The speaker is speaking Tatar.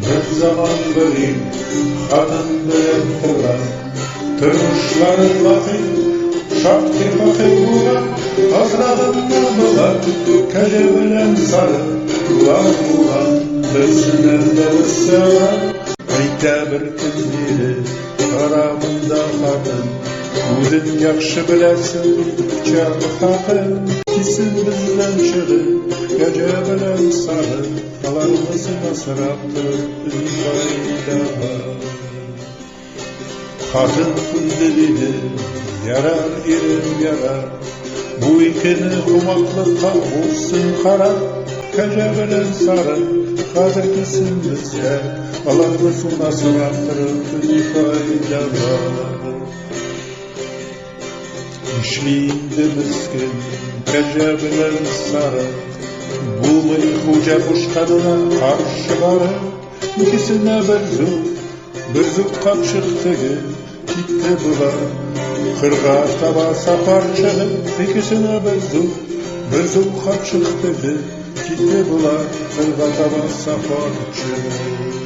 Бер заман бер ир хатын белән торган. Тормышлары латыйф, шактый факир булган. Асраганнар болар кәҗә белән сарык. Болар булган берсеннән дә берсе арык. Әйтә бер көн ире: "Кара монда, хатын, үзең яхшы беләсең бит пычак хакын. Килсен бездән чыгып кәҗә белән сарык, аларны син асрап торып ни файда бар?" Хатын күнде, диде: "Ярар, ирем, ярар. Бу икене кумаклыкка булсын карар. Кәҗә белән сарык хәзер килсен безгә, аларны син асрап торып ни файда бар?" Нишли инде мескен кәҗә белән сарык? Булмый хуҗа кушканына каршы барып. Икесенә бер зур, бер зур капчык тегеп, китте болар кырга таба сәфәр чыгып. Икесенә бер зур, бер зур капчык тегеп, китте болар кырга таба сәфәр чыгып.